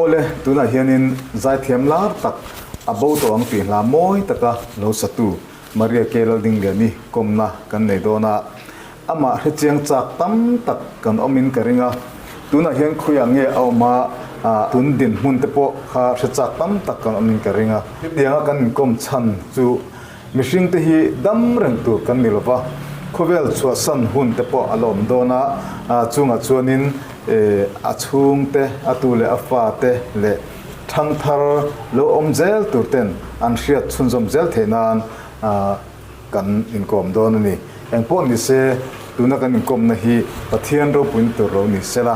Awle, tunah hianin zaithiam lar tak a bo tawh ang tih hla mawi taka lo satu Maria K. Laldingliani kawmna kan nei dawn a, amah hrechiang chak tam tak kan awmin ka ring a, tunah hian khawiah nge a awm a, tun dinhmun te pawh kha hre chak tam tak kan awmin ka ring a. Hetianga kan inkawm chhan chu Mihring te hi dam reng tur kan ni lova, khawvel chhuahsan hun te pawh a la awm dawn a, chungah chuanin a chhungte, a tu leh a fa te leh thangthar lo awm zel tur ten an hriat chhunzawm zel theih nan kan inkawm dawn a ni. Engpawh ni se, tuna kan inkawmna hi Pathian ropuina tur lo ni sela,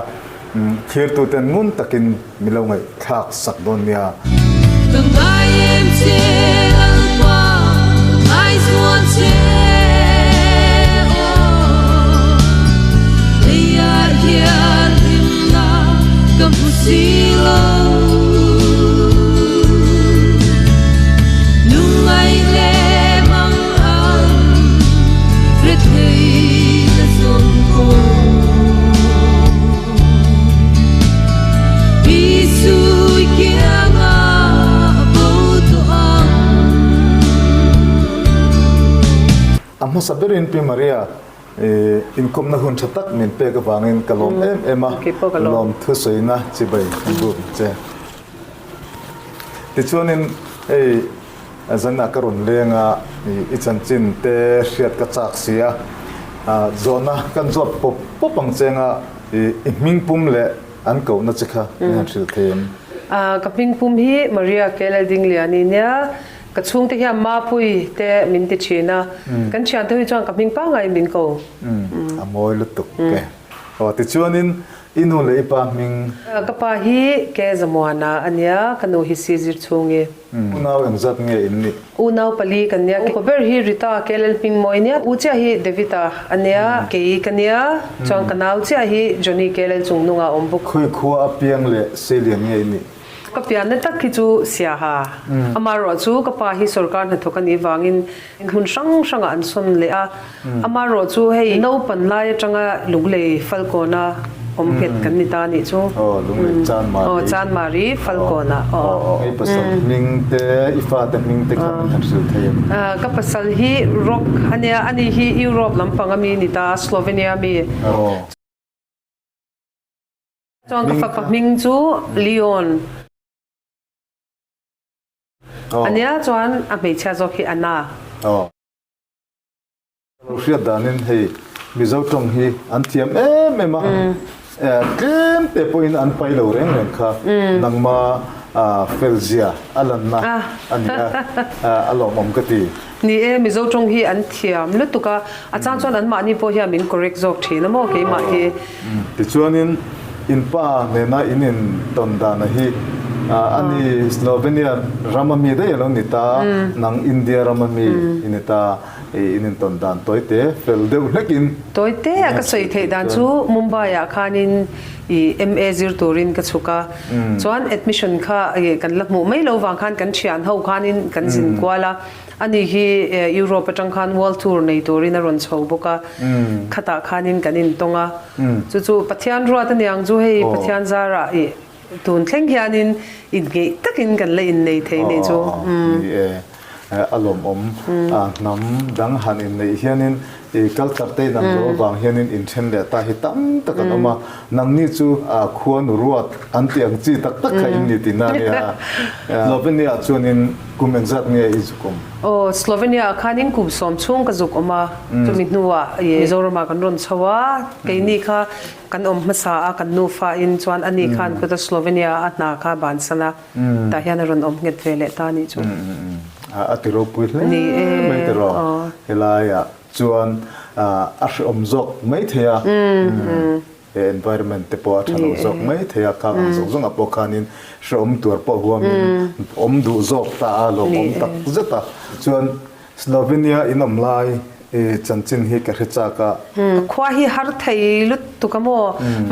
Thlirtuten ngun takin mi lo ngaihthlak sak dawn nia. Ka ngai em che Lalpa, ka ngai zuan che aw. Leiah hian hlimna ka hmu si lo. Lungngaih leh mang ang rethei na zawng ko. A hmasa berin Pi Maria inkawmna hun tha tak min pek avangin ka lawm em em a, lawmthusawiina chibai kan buk ang che. Tichuanin hei zanah ka rawn leng a, i chanchin te hriat ka chak si a, zawhna kan zawt pawp pawp ang cheng a, i hming pum leh an kohna che kha min han hrilh thei em? Ka hming pum hi Maria Keladingliani nia, ka chhungte hian Mapui te min ti thin a, kan thiante hi chuan ka hming pangngai min ko. A mawi lutuk e. Aw tichuanin I nu leh i pa hming? Ka pa hi Ke Zamuana a nia, ka nu hi Si Zir Chhungi. Unau engzat nge in nih? Unau pali kan nia. Upa ber hi Rita Ke Lalhmingmawi nia, u chiah hi David-a a nia, kei ka nia, chuan ka nau chiah hi Johnny Ke Lalchungnunga a awm bawk. Khawi khua apiang leh Seilian nge in nih? Ka pianna tak hi chu Siaha. Amaherawh chu ka pa hi sorkar hnathawk a nih vangin hmun hrang hrangah an sawn leh a. Amaherawh chu hei naupan lai atanga Lunglei Falkawna awm nghet kan ni ta a nih chu. Aw, Lunglei Chanmari. Aw, Chanmari Falkawna. Aw. I pasal hming te, i fate hming te kha min han hrilh thei em? Ka pasal hi Rock a nia, ani hi Europe lampang ami ni ta, Slovenia ami. Aw. Chuan ka fapa hming chu Leon a nia chuan a hmeichhia zawk hi Anna. Aw. Lo hriat danin hei Mizo tawng hi an thiam em em a, tlem te pawhin an pai lo reng reng kha nangma felzia a lanna a ni a, a lawmawm ka ti. Ni e, Mizo tawng hi an thiam lutuk a, a chang chuan anmahni pawh hian min correct zawk thin a maw keimah hi. Tichuanin in pa nena in in tawn dana hi ani Slovenia rama mi daih a lo ni ta, nang India rama mi i ni ta, in in tawn dan tawi te fel deuh hlekin. Tawi te a ka sawi theih dan chu Mumbai ah khanin i MA zir turin ka chhuk a, chuan admission kha kan la hmuh mai lo vang khan kan thian ho khanin kan zin kual a, Ani hi Europe atang khan World Tour nei turin a rawn chho bawk a, khatah khanin kan intawng a. Chu chu Pathian ruat a niang chu hei Pathian zarah i tun thleng hianin inngeih takin kan la innei thei nih chu. Ni e, a lawmawm. Hnam dang han inneih hianin i culture te in an lo avang hianin inthen leh ta hi tam tak an awm a. Nangni chu khua nu ruat an tih ang chi tak tak kha in ni tihna a nia. Slovenia chuanin Kum engzat nge i zuk awm? Aw, Slovenia ah khanin kum sawm chhung ka zuk awm a, chumi hnuah Mizoram ah kan rawn chho a, keini kha kan awm hmasa a, kan nufa in chuan ani khan khuta Slovenia a hna kha bansan a, tah hian a rawn awm nghet ve leh ta anih chu. A ti ropui hle mai tiraw? Helaiah chuan a hrehawm zawk maithei a. He environment te pawh a tha lo zawk mai thei a, khang ang zawng zawngah pawh khanin hrehawm tur pawh huamin awm duh zawk ta a, lawmawm tak zet a. Chuan Slovenia in awm lai chanchin hi ka hre chak a. Khua hi har thei lutuk a maw?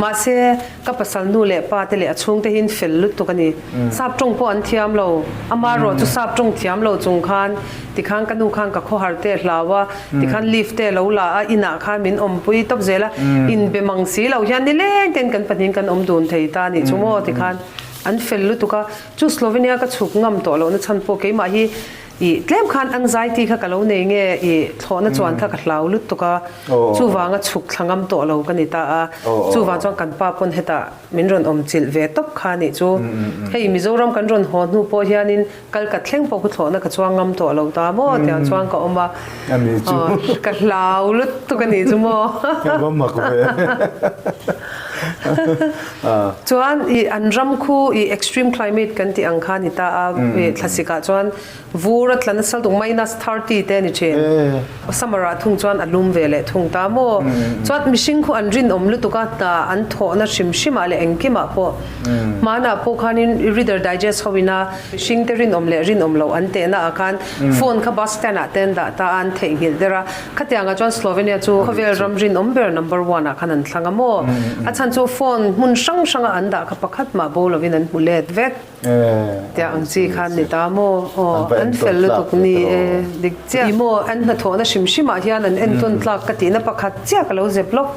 Mahse ka pasal nu leh pa te leh a chhungte hi an fel lutuk a ni. Sap tawng pawh an thiam lo. Amaherawh chu sap tawng thiam lo chung khan Tikhan ka nu khan ka khawhar te a hlau a, tikhan lift te a lo la a, inah khan min awmpui tawp zel a, inbe mang si lo hian nileng ten kan pahnihin kan awm dun thei ta a nih chu maw tikhan. An fel lutuk a, chu Slovenia ka chhuk ngam tawh lohna chhan pawh keimah hi ih tlem khan anxiety kha ka lo nei nge ih thlawhna chuan kha ka hlau lutuk a, chuvanga chhuk thla ngam tawh lo ka ni ta a, chuvang chuan kan pa pawn hetah min rawn awm chilh ve tawp kha a nih chu. Hei Mizoram kan rawn haw hnu pawh hianin kal ka thleng pawh khu thlawhna ka chuang ngam tawh lo ta maw tiang chuan ka awm a, ka hlau lutuk a nih chu maw. Chuan ih an ram khu ih extreme climate kan tih ang kha a ni ta a, ih thlasik ah chuan vur a tla nasa lutuk minus 30 te a ni thin. Summer ah thung chuan a lum ve leh thung ta maw? Chuan mihring khu an rinawm lutuk a, hna an thawhna hrim hrim ah leh engkim ah pawh hmanah pawh khanin Reader Digest ho ina mihring te rinawm leh rinawm loh an tehna ah khan phone kha bus stand ah te an dah ta a, an theihnghilh der a. Khatiangah chuan Slovenia chu khawvel ram rinawm ber number one ah khan an thlang a maw? A chhan chu phone hmun hrang hranga an dah kha pakhat mah bo lovin an hmu let vek tia ang chi khan ni ta maw? Aw an fel lutuk ni e, dik chiah. Ih maw an hnathawhna hrim hrimah hian an entawn tlak ka tihna pakhat chiah ka lo zep lawk.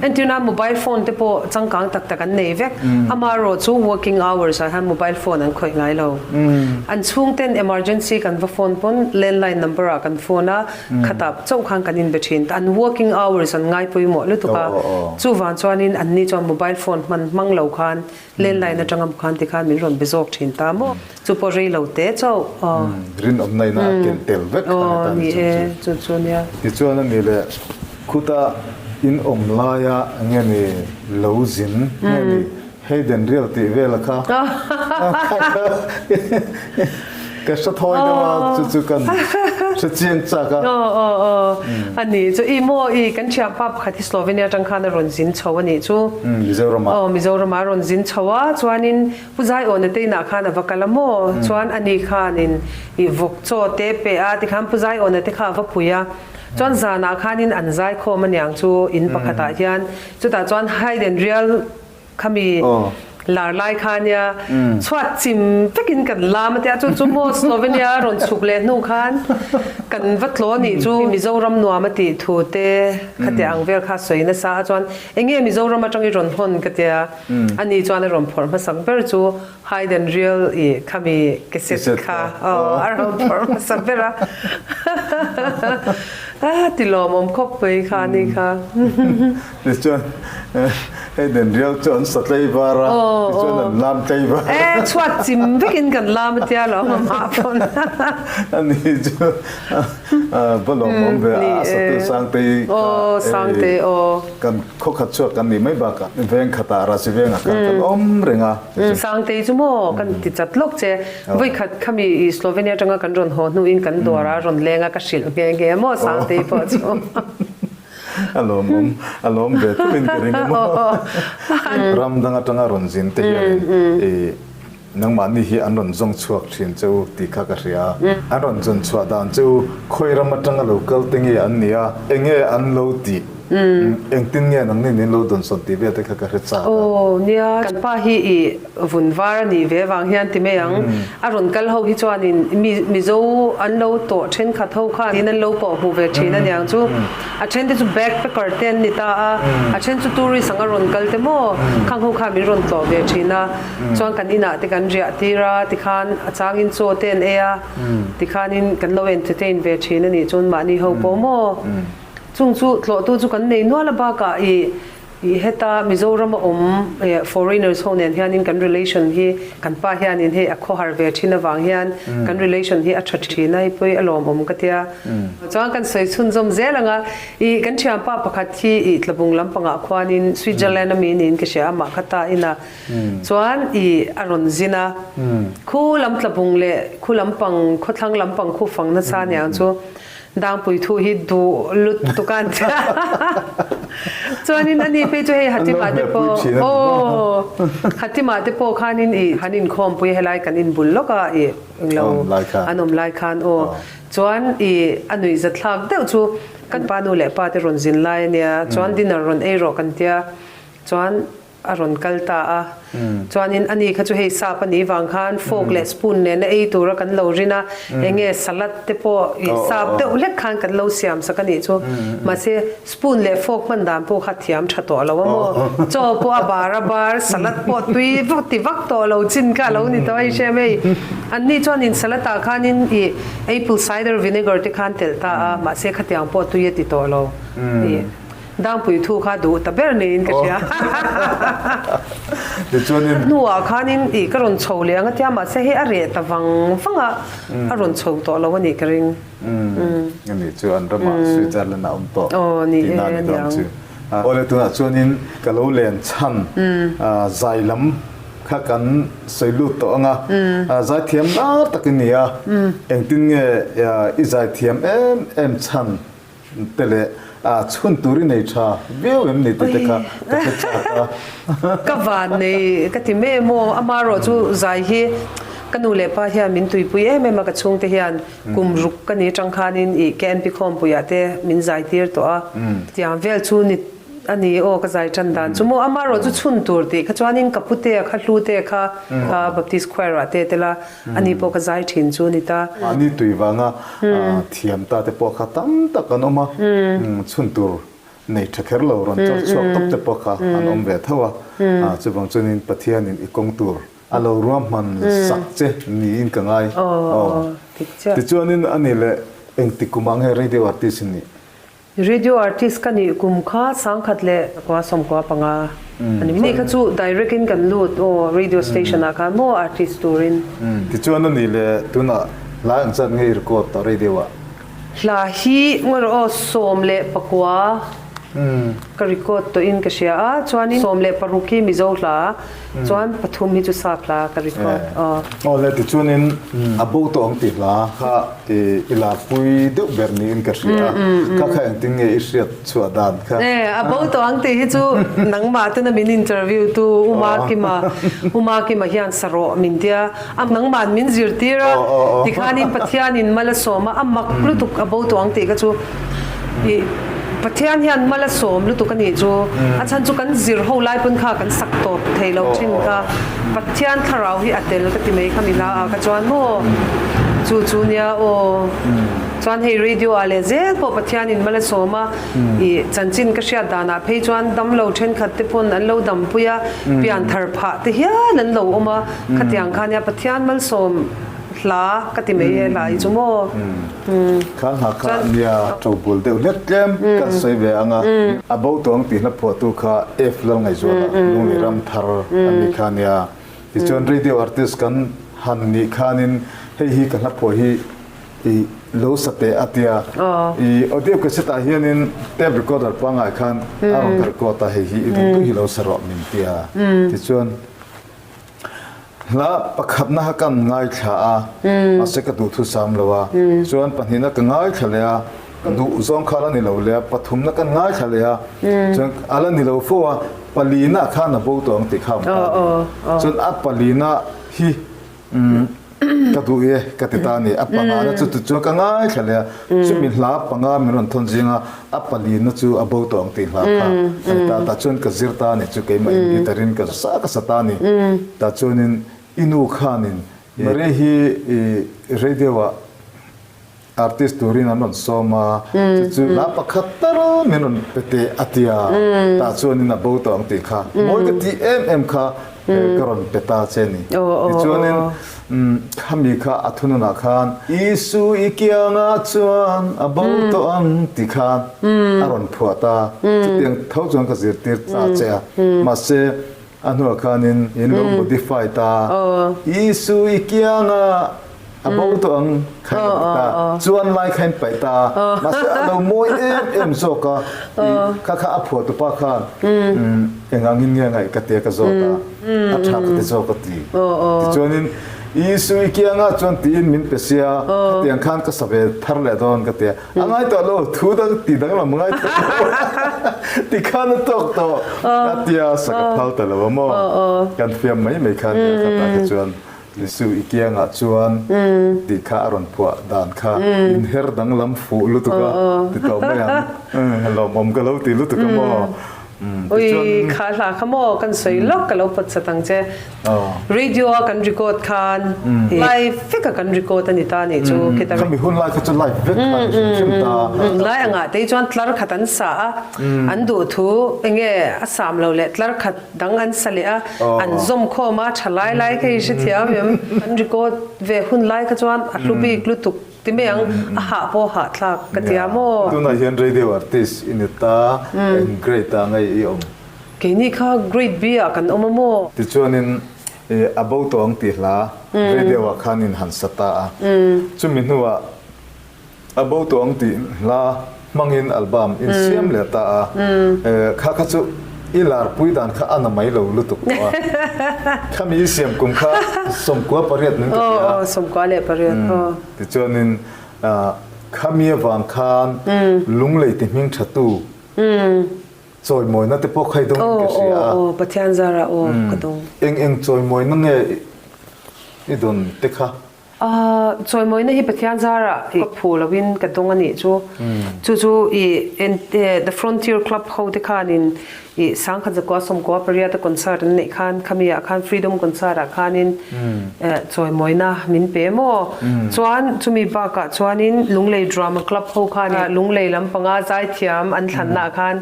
Entirna mobile phone te pawh changkang tak tak an nei vek. Amaherawh chu working hours ah hian mobile phone an khawih ngai lo. An chhungten emergency kan va phone pawn landline number ah kan phone a, khatah chauh khan kan inbe thin. An working hours an ngai pawimawh lutuk a, chuvang chuanin anni chuan mobile phone hman hmang lo khan landline atanga khan tikhan min rawn be zawk thin ta maw? Chu pawh rei lo te chauh aw. Rinawmna ina a ken tel vek a ni ta ni chu chu. Chu chu nia. Tichuan a ni le, khuta in awm laia nge ni lo zin nge ni Hayden rial tih vel kha ka hre thawi deuh a, chu chu kan hre chiang chak a. Aw aw aw a ni chu i maw i kan thianpa pakhat hi Slovenia atang khan a rawn zin chho a nih chu. Mizoramah. Aw Mizoramah a rawn zin chho a chuanin Pu Zaiawna te inah khan a va kal a maw chuan ani khanin i vawk chaw te pe a tikhan Pu Zaiawna te kha a va pui a chuan zanah khanin an zaikhawm aniang chu in pakhatah hian chutah chuan Hayden rial Khami lar lai kha nia chhuat chim vekin kan lam a tia chu chu maw Slovenia a rawn chhuk leh hnu khan kan va tlaw nih chu Mizoram nuam a tih thu te khatia ang vel kha sawi nasa a chuan enge Mizoram atang i rawn hawn ka tia ani chuan a rawn phawrh hmasak ber chu Hayden Rial i khami cassette kha aw a rawn phawrh hmasa ber a a ti lawmawm khawp mai kha ani kha. Tichuan hei den riau chu an sa tlei var a, tichuan an lam tlei var. E chhuat chim vekin kan lam a tia lo amah pawn. Ani chu va lawmawm ve a, a satu Sangtei kha kan khaw khat chhuak kan nih mai bakah veng khatah Rasi vengah khan kan awm reng a. Sangtei chu maw kan ti chat lawk che, vawikhat khami Slovenia atanga kan rawn haw hnuin kan dawr a rawn leng a ka hrilh nghe nghe maw Sangtei pawh chu. A lawmawm, a lawm ve tawhin ka ring a maw. Ram dang atanga rawn zin te hianin i nangmahni hi an rawn zawng chhuak thin che u tih kha ka hria. An rawn zawn chhuah dan che u khawi ram atanga lo kal te nge an nia, enge an lo tih, engtin nge nangni nin lo dawnsawn tih vel te kha ka hre chak a. Aw nia, kan pa hi i vun var a nih ve vang hian ti mai ang. A rawn kal ho hi chuanin mi Mizo an lo tawh thenkhat ho khan in an lo pawh hmuh ve thin a niang chu. A then te chu backpacker te an ni ta a, a then chu tourist ang a rawn kal te maw khang ho khan min rawn tlawh ve thin a. Chuan kan inah te kan riah tir a tikhan a changin chaw te an ei a tikhanin kan lo entertain ve thin a nih chuan mahni ho pawh maw. Chung chu tlawhtu chu kan nei nual a bakah ih Ih heta Mizoram a awm foreigners ho nen hianin kan relation hi kan pa hianin hei a khawhar ve thin avang hian kan relation hi a tha thin a hei pawi a lawmawm ka tia. Chuan kan sawi chhunzawm zel ang a, ih kan thianpa pakhat hi ih Tlabung lampangah khuanin Switzerland ami niin ka hria amah kha ta ina chuan ih a rawn zin a, khu lam Tlabung leh khu lampang khawthlang lampang khu fang nasa aniang chu. Dangpui thu hi duh lutuk a chuanin ani phei chu hei Hatimah te pawh aw Hatimah te pawh khanin ih han inkhawmpui helai kan inbul lawk a ih englo an awm lai khan aw chuan ih a nuih zathlak deuh chu kan pa nu leh pa te rawn zin lai ania chuan dinner rawn ei rawh kan tia chuan. a rawn kal ta a. Chuanin ani kha chu hei sap a nih vang khan fork leh spoon nena ei tura kan lo rin a, enge salad te pawh ih sap deuh hlek khan kan lo siam sak a nih chu. Mahse spoon leh fork hman dan pawh kha thiam tha tawh lo a maw? Chaw pawh a bar a bar, salad pawh tui vak ti vak tawh lo chin kha a lo ni tawh a i hre mai. Anni chuanin salad ah khanin ih apple cider vinegar te khan telh ta a, mahse khatiang pawh tui a ti tawh lo ih. Dangpui thu kha duh ta ber niin ka hria. Tichuanin. Hnuah khanin ih ka rawn chho leh ang a tia mahse hei a reh ta vang vang a, a rawn chho tawh lo a nih ka ring. Ani chu an ramah Switzerland a awm tawh tihna a ni dawn chu. Awle tunah chuanin ka lo len chhan zai lam kha kan sawi lut tawh ang a, zaithiam lar tak i ni a, engtin nge i zaithiam em em chhan Te leh a chhun tur i nei tha viau em ni tih te kha ka hre chak a. Ka van nei ka ti mai em aw, amaherawh chu zai hi ka nu leh pa hian min tuipui em em a, ka chhungte hian kum ruk ka ni atang khanin ih KNP khawmpuiah te min zai tir tawh a, tiang vel chu ni a ni aw ka zai tan dan chu maw, amaherawh chu chhun tur tih kha chuanin ka pute kha hlute kha kha Baptist Choir ah te tel a, Ani pawh ka zai thin chu a ni ta. Mahni tui vanga thiam ta te pawh kha tam tak an awm a, chhun tur nei tha kher lo rawn chawr chhuak tawp te pawh kha an awm ve tho a. Chuvang chuanin Pathianin i kawng tur a lo ruahman sak che niin ka ngai. Tichuanin ani leh engtik kum ah nge radio artist i nih? Radio artist ka nih kum kha sangkhat leh kua sawmkua panga a ni mai. Ni kha chu direct in kan lut aw radio station ah khan maw artist turin. Tichuan a nih leh tunah hla eng zat nge i record tawh radio ah? Hla hi ngawi rawh aw 16 ka record tawh in ka hria a chuanin 16 hi Mizo hla Chuan pathum hi chu sap hla ka record aw. Aw le tichuanin a bo tawh ang tih hla kha i larpui deuh ber niin ka hria a, kha kha engtin nge i hriat chhuah dan kha? E, a bo tawh ang tih hi chu nangmah tena min interview tu Uma Kima, Uma Kima hian sa rawh min tia a, nangmahn min zirtir a, tikhanin Pathianin mal a sawm a, a mak lutuk a bo tawh ang tih kha chu i Pathian hian mal a sawm lutuk a nih chu, a chhan chu kan zir ho lai pawn kha kan sak tawp thei lo thin kha, Pathian thlarau hi a tel ka ti mai kha mi hla ah kha chuan maw chu chu nia aw. Chuan hei radio ah leh zel pawh Pathianin mal a sawm a, ih chanchin ka hriat danah phei chuan damlo thenkhat te pawn an lo dampui a, pian thar phah te hial an lo awm a, khatiang kha nia Pathian malsawm hla ka ti mai he hla hi chu maw. Kha hna kha nia to bul deuh hlek tlem kan sawi ve ang a. A bo tuang tih hla phuahtu kha F Lalngaihzuala Lunglei ram thar a ni kha nia. Tichuan radio artist kan han nih khanin hei hi ka hla phuah hi i lo sa teh a tia. I audio cassette ah hianin tape recorder pangngai khan a rawn record a hei hi i duh duh hi lo sa rawh min tia. Tichuan Hla pakhatna kha kan ngaithla a, mahse ka duh thusam lo a, chuan pahnihna ka ngaithla leh a, ka duh zawng kha a la ni lo leh a, pathumna kan ngaithla leh a, chuan a la ni lo fo a, palina khan a bo tawh ang tih kha a awm ta a ni. Chuan a palina hi ka duh e ka ti ta a ni, a pangana chu tichuan ka ngaithla leh a, chumi hla panga min rawn thawn zinga a palina chu a bo tawh ang tih hla kha a ni ta tah chuan ka zir ta a ni chu keimah in guitar in ka sa ka sa ta a ni tah chuanin i nu khanin Maria hi i radio ah artist turin an rawn sawm a chu chu hla pakhat tal min rawn pe teh a tia tah chuanin a bo tawh ang tih kha mawi ka tih em em kha ka rawn pe ta che a ni tichuanin Khami kha a thununah khan Isu i kiangah chuan a bo tawh ang tih kha a rawn phuah ta. Chutiang tho chuan ka zirtir ta che a. Mahse, a hnuah khanin in lo modify ta. Isu i kiangah a bo tawh ang kha in lo ti ta. Chuan lai kha in paih ta. Mahse, a lo mawi em em zawk a. Kha kha a phuah tupa khan eng angin nge ngaih ka tia ka zawt a. A tha ka ti zawk a ti. Tichuanin Isu i kiangah chuan tiin min pe sia, khatiang khan ka sa ve thar leh dawn ka ti a. A ngai tawh lo, thu dang ti danglam ngai tawh lo. Ti khan a tawk tawh a tia sa ka phal ta lo a maw. Kan fiam mai mai khan nia khatah kha chuan Isu i kiangah chuan tih kha a rawn phuah dan kha inher danglam fuh lutuk a ti tawh mai ang. Lawmawm ka lo ti lutuk a maw. Ui, kha hla kha maw kan sawi lawk ka lo pawt chat ang che. Radio a kan record khan live vek a kan record a ni ta nih chu khita. Khami hun lai kha chu live vek kha ni hrim hrim ta. Lai angah te hi chuan tlar khat an sa a, an duh thu enge a sam lo leh tlar khat dang an sa leh a, an zawm khawm a, tha lai lai kha i hrethiam em? Kan record ve hun lai kha chuan a hlu bik lutuk. Ti mai ang, a hah pawh hah thlak ka ti a maw? Tunah hian radio artist i ni ta, eng grade ah ngei i awm? Keini kha grade B ah kan awm a maw? Tichuanin a bo tawh ang tih hla radio ah khan in han sa ta a, chumi hnuah a bo tawh ang tih hla hmangin album in siam leh ta a, kha kha chu i larpui dan kha a na mai lo lutuk tawh a, khami i siam kum kha 98 min ka ti a. Aw, 98, aw. Tichuanin khami avang khan Lunglei ti hming thatu chawimawina te pawh kha i dawng in ka hria a. Aw, aw, Pathian zara aw ka dawng. Eng eng chawimawina nge i dawn te kha? Chawimawina hi Pathian zarah ka phu loin ka dawng a nih chu. Chu chu i The Frontier Club ho te khanin i sangkhat zakua sawmkua pariat a concert an neih khan khami ah khan Freedom Concert ah khanin chawimawina min pe maw. Chuan chumi bakah chuanin Lunglei Drama Club ho khan Lunglei lampanga zaithiam an thlanna ah khan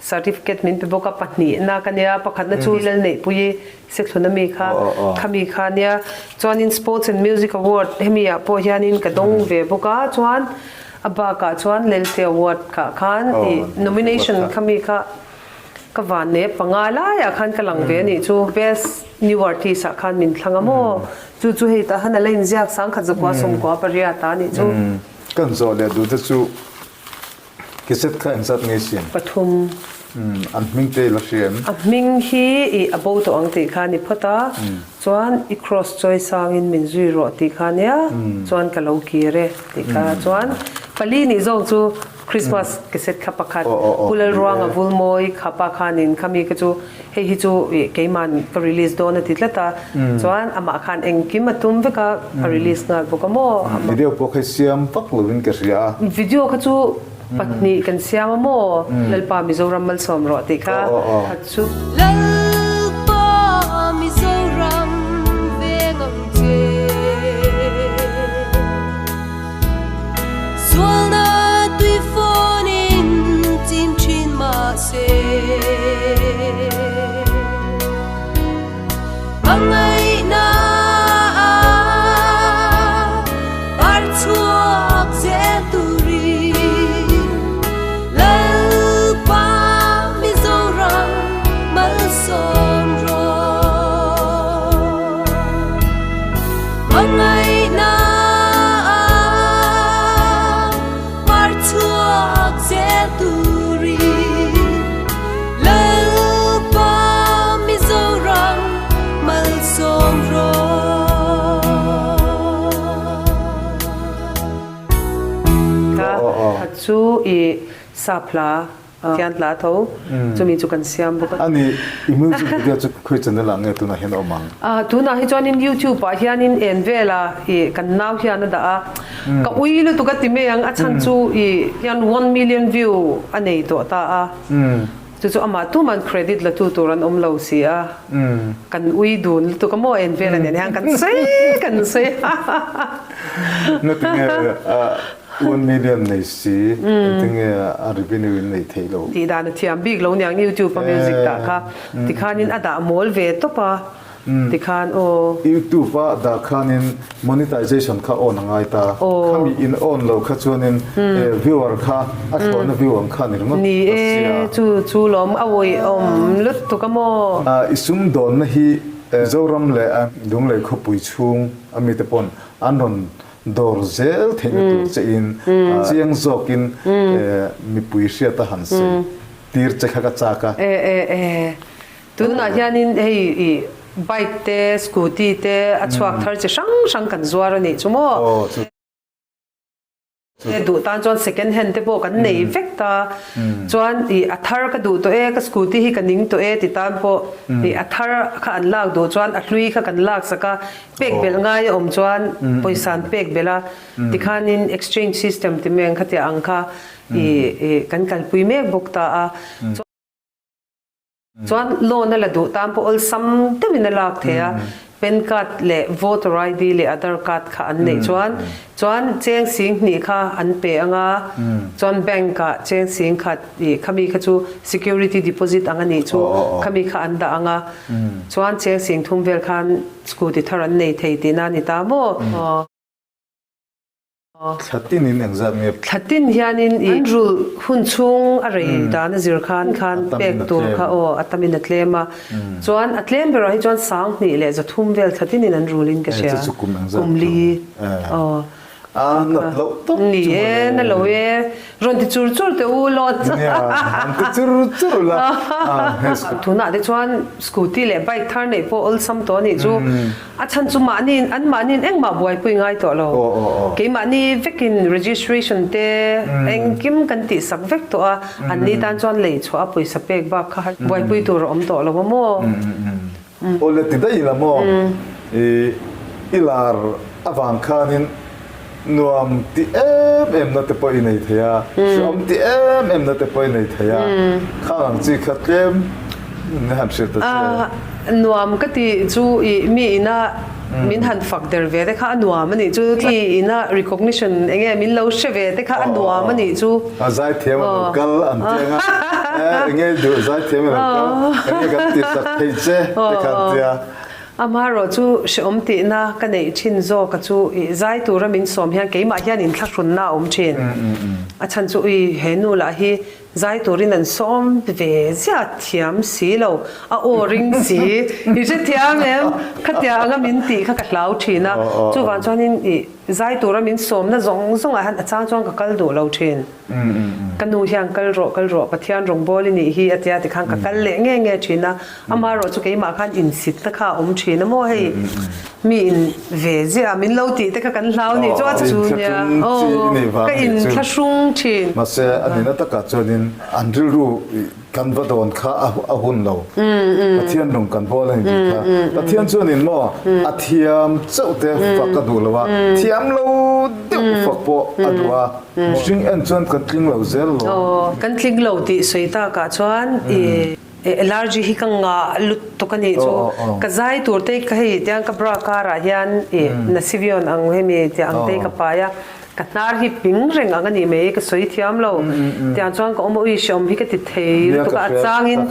certificate min pe bawk a, pahnihna ka nia, pakhatna chu Lalneihpuii Sethlun ami kha khami kha nia chuanin Sports and Music Award hemi ah pawh hianin ka dawng ve bawk a chuan a bakah chuan Lelte Award kah khan ih nomination khami kha ka van nei a panga laiah khan ka lang ve a nih chu Best New Artist ah khan min thlang a maw chu chu hei tah han a la inziak sangkhat zakua sawmkua pariat a nih chu. Kan zawh leh duh te chu Cassette kha engzat nge siam? Pathum. Umm, an hming te i la hria em? A hming hi i a bo tawh ang tih kha a ni phawt a, chuan i cross chawi sangin min zui rawh tih kha nia, chuan ka lo kir e tih kha chuan pali nih zawng chu Christmas cassette kha pakhat Pu Lalruanga Vulmawi kha pa khanin khami kha chu hei hi chu i keiman ka release dawn a ti tlat a, chuan amah khan engkim a tum vek a, a release nghal bawk a maw? Video pawh kha i siam vak lovin ka hria a. Video kha chu pahnih kan siam a maw? Lalpa Mizoram malsawm rawh tih kha kha chu. Lalpa Mizoram veng ang che. Sualna tui fawnin chim thin mahse. Hmangaihna par chhuak zel turin Lalpa Mizoram malsawm rawh. Hmangaihna par chhuak zel turin Lalpa Mizoram malsawm rawh. Ka chu i sap hla Pathian hla tho chumi chu kan siam bawk a. Ani i music video chu khawi channel ah nge tunah hian a awm ang? Tunah hi chuanin YouTube ah hianin en vel a i kan nau hian a dah a, ka ui lutuk a ti mai ang, a chhan chu i hian one million view a nei tawh ta a, chu chu amah tuman credit la tu tur an awm lo si a, kan ui dun lutuk a maw en vel a nen hian kan sawi kan sawi a. Ngatinge One million nei si, engtinge a revenue in neih theih loh? Tih dan a thiam bik lo niang YouTube a music dah kha tikhanin a dah mawl ve tawp a tikhan aw. YouTube a dah khanin monetization kha on a ngai ta, khami in on lo kha chuanin viewer kha a thlawhna view ang kha ni ringawt Ni e, chu chu lawm a awihawm lutuk a maw? I sumdawnna hi Zoram leh Lunglei khawpui chhung a mite pawn an rawn Dawr zel theihna tur che in chiang zawkin mipui hriat a han sawi tir che kha ka chak a. E e e tunah hianin hei i bike te scooty te a chhuak thar chi hrang hrang kan zuar a nih chu maw. Duh tan chuan second hand te pawh kan nei vek ta chuan i a thar ka duh tawh e ka scooty hi ka ning tawh e ti tan pawh i a thar kha an lak duh chuan a hlui kha kan lak sak a Pek belh ngai a awm chuan pawisa an pek belh a, tikhanin exchange system ti mai ang kha tia ang kha i kan kalpui mek bawk ta a. Chuan loan a la duh tan pawh awlsam deuhin a lak thei a, PAN card leh voter ID leh Aadhaar card kha an neih chuan chuan cheng sing hnih kha an pe ang a, chuan bank ah cheng sing khat ih khami kha chu security deposit ang a nih chu khami kha an dah ang a, chuan cheng sing thum vel khan scooty thar an nei thei tihna a ni ta maw? Thla tinin engzat nge? Thla tin hianin i an rulh hun chhung a rei dan a zir khan khan pek tur kha aw a tamin a tlem a. Chuan a tlem berah hi chuan 2000 300 vel thla tinin an rulin ka hria. Kum li aw. A nat loh tawp chu Ni e, na lo e. Rawn ti chur chur teh u lawt. Nia, an ti chur chur la. Tunah te chuan scooty leh bike thar neih pawh awlsam tawh a nih chu. A chhan chu mahni an mahniin engmah buaipui ngai tawh lo. Keimahni vekin registration te engkim kan tihsak vek tawh a, anni tan chuan lei chhuah a pawisa pek bak kha buaipui tur a awm tawh lo a maw? Aw le ti daih ila maw? I lar avang khanin nuam ti em em na te pawh i nei thei a, hreawm ti em em na te pawh i nei thei a, khang ang chi kha tlem in han hrilh ta che. Nuam ka ti chu i mi ina min han fak der ve te kha a nuam a nih chu, mi ina recognition eng nge min lo hre ve te kha a nuam a nih chu. A zaithiam a lo kal an ti ang a, eng nge duh zaithiam a lo kal, eng nge kan ti sak thei che te kha an ti a. Amaherawh chu hrehawm tihna ka neih thin zawk a chu i zai tura min sawm hian keimah hian inthlahrunna a awm thin. A chhan chu ui he nu lah hi zai turin an sawm ve ziah thiam si lo, a aw ring si, i hrethiam em? Khatia anga min tih kha ka hlau thin a, chuvang chuanin i zai tura min sawmna zawng zawngah hian a chang chuan ka kal duh lo thin. Ka nu hian kal rawh kal rawh Pathian rawngbâwl i nih hi a tia tikhan ka kal leh nge nge thin a, amaherawh chu keimah khan insitna kha a awm thin a maw hei mi in ve ziah a min lo tih te kha kan hlau nih chu a chu nia aw ka inthlahrung thin. Mahse a nihna takah chuanin an rilru kan va dawn kha a hun lo. Pathian rawng kan bawl a ni tih kha. Pathian chuanin maw a thiam chauh te fak a duh lo a, thiam lo deuh fak pawh a duh a. Mihring en chuan kan tling lo zel lo. Aw, kan tling lo tih sawi takah chuan i allergy hi ka ngah lutuk a nih chu. Ka zai tur te ka hei tiang ka bra karah hian i nasivion ang hemi tih ang te hi ka pai a. Ka hnar hi ping reng ang a nih mai, ka sawi thiam lo. Tiang chuan ka awm a, ui hreawm hi ka ti thei lutuk a, a changin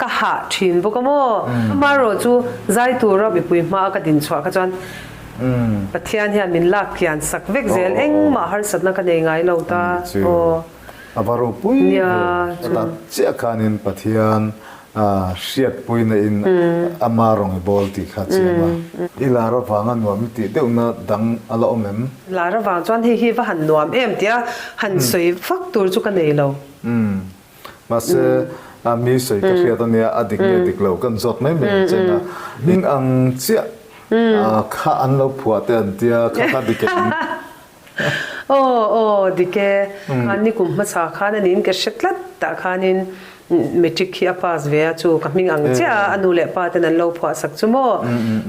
ka hah thin bawk a maw. Amaherawh chu zai tura mipui hmaa ka din chhuah kha chuan Pathian hian min lak kian sak vek zel, engmah harsatna ka nei ngai lo ta. Aw. A va ropui ve. Chutah chiah khanin Pathian hriatpuina in ama rawng i bawl tih kha chiang a. I lar avanga nuam i tih deuhna dang a la awm em? Lar avang chuan hei hi va han nuam em tia han sawi vak tur chu ka nei lo. Mahse mi sawi ka hriat ania a dik nge dik lo kan zawt mai mai ang cheng a. Hming ang chiah kha an lo phuah te an tia kha kha dik em? Aw aw dik e, khan nikum hmasa khan a niin ka hre tlat tah khanin matric hi a pass ve a chu ka hming ang chiah a a nu leh pa ten an lo phuah sak chu maw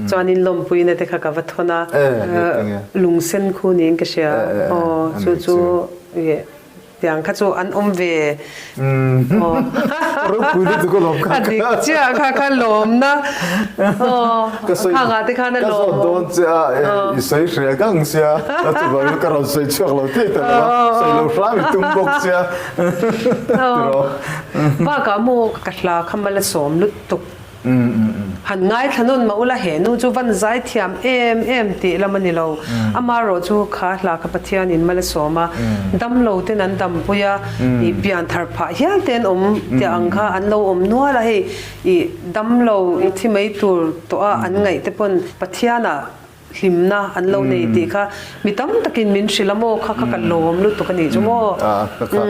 chuanin lawmpuina te kha ka va thawn a lungsen khu niin ka hria aw chu chu Tiang kha chu an awm ve. Aw. Ropui lutuk a lawm kha. A dik chiah kha kha lawmna. Aw. Ka sawi Khang ah te khan a ka lawm zawt dawn che a i sawi hreh gang sia a chuvangin ka rawn sawi chhuak lo thei ta lo a sawi lo hram i tum bawk sia tiraw. Bakah maw ka hla kha mal a sawm lutuk. Han ngaithla nawn mah ula he nu chu van zaithiam em em tih lam a ni lo. Amaherawh chu kha hla kha Pathianin mal a sawm a, damlo ten an dampui a, ih pian thar phah hial te an awm tih ang kha an lo awm nual a, hei ih damlo i thi mai tur tawh a an ngaih te pawn Pathianah Hlimna an lo nei tih kha mi tam takin min hrilh a maw kha kha ka lawm lutuk a nih chu maw. A kha kha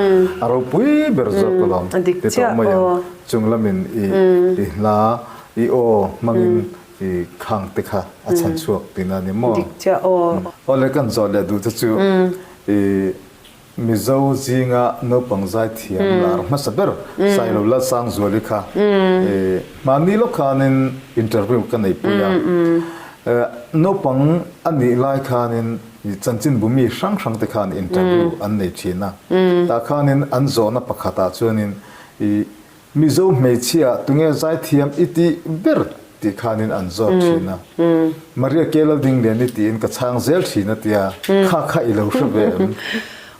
a ropui ber zawk ka lawm A dik ti tawh chiah mai ang. aw. Chung lamin i i hla i aw hmangin i khang te kha a chhan chhuak tihna a ni maw. Dik chiah aw. Awle kan zawh leh duh te chu i Mizo zinga naupang zaithiam lar hmasa ber Sailo Lalsangzuali kha hmanni lawk khanin interview ka neipui a. Naupang a nih lai khanin chanchinbu mi hrang hrang te khan interview an nei thin a. Tah khanin an zawhna pakhatah chuanin i. Mizo hmeichhia tunge zaithiam i tih ber tih khanin an zawt thin a. Maria K. Laldingliani tiin ka chhang zel thin a tia, kha kha i lo hre ve em?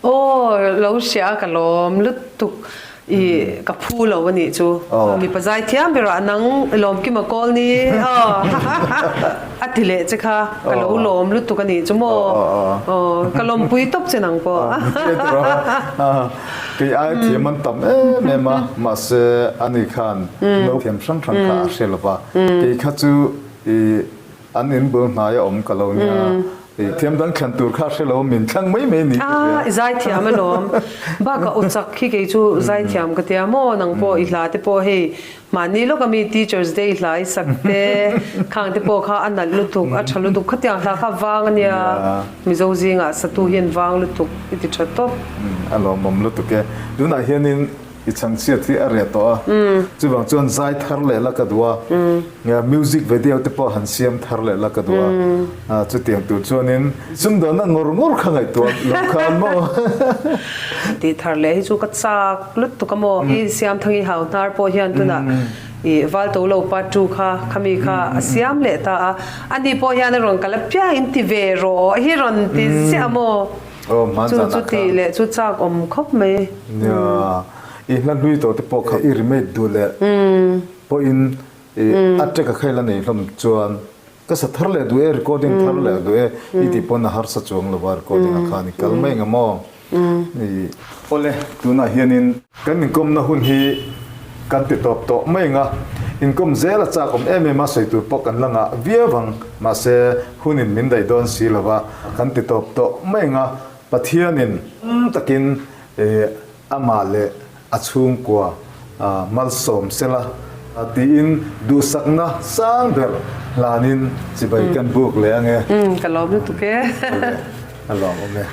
Aw, lo hria ka lawm lutuk i ka phu lo a nih chu. Mipa zaithiam berah nang lawmkima kawl ni aw a ti leh che kha ka lo lawm lutuk a nih chu maw. Aw, ka lawmpui tawp che nang pawh. Kei ai thiam an tam em em a, mahse ani khan no thiam hrang hrang kha a hre lo va, kei kha chu i an in bul hnai a awm ka lo nia, i thiam dang thlan tur kha a hre lo, min thlang mai mai ni ka hria. A, i zaithiam alawm. Bakah aw chak hi kei chu zaithiam ka tia maw, nang pawh i hla te pawh hei Mahni lawk ami Teachers Day hla i sak te, khang te pawh kha a nalh lutuk, a tha lutuk, khatiang hla kha vang a nia, Mizo zingah satu hian vang lutuk i ti tha tawp. A lawmawm lutuk e. Tunah hianin i chhangchhiat hi a reh tawh a, chuvang chuan zai thar leh la ka duh a, music video te pawh han siam thar leh la ka duh a, chutiang tur chuanin sumdawnna ngawr ngawr kha ngaihtuah lo khan maw. Tih thar leh hi chu ka chak. Lutuk a maw? I Siamthangi hau hnar pawh hian tunah i Valto lo part two kha khami kha a siam leh ta a, ani pawh hian a rawn kal a piangin ti ve rawh hi rawn ti ziah a maw? Chu chu tih leh chu chak awm khawp mai. Nia, i hla hlui tawh te pawh kha i remake duh leh pawhin i a track a khaila nei hlawm chuan Ka sa thar leh duh e, recording thar leh duh e, i tih pawn a harsa chuang lo va, recording ah khan i kal mai ang maw? I. Awle, tunah hianin kan inkawmna hun hi kan ti tawp tawh mai ang a, inkawm zel a chak awm em em a, sawi tur pawh kan la ngah viau ang, mahse hunin min daih dawn si lo va, kan ti tawp tawh mai ang a, Pathianin takin Amah leh a chhungkua malsawm sela tiin duhsakna sang ber hlanin chibai kan buk leh ange. Ka lawm lutuk e. A lawm awm e.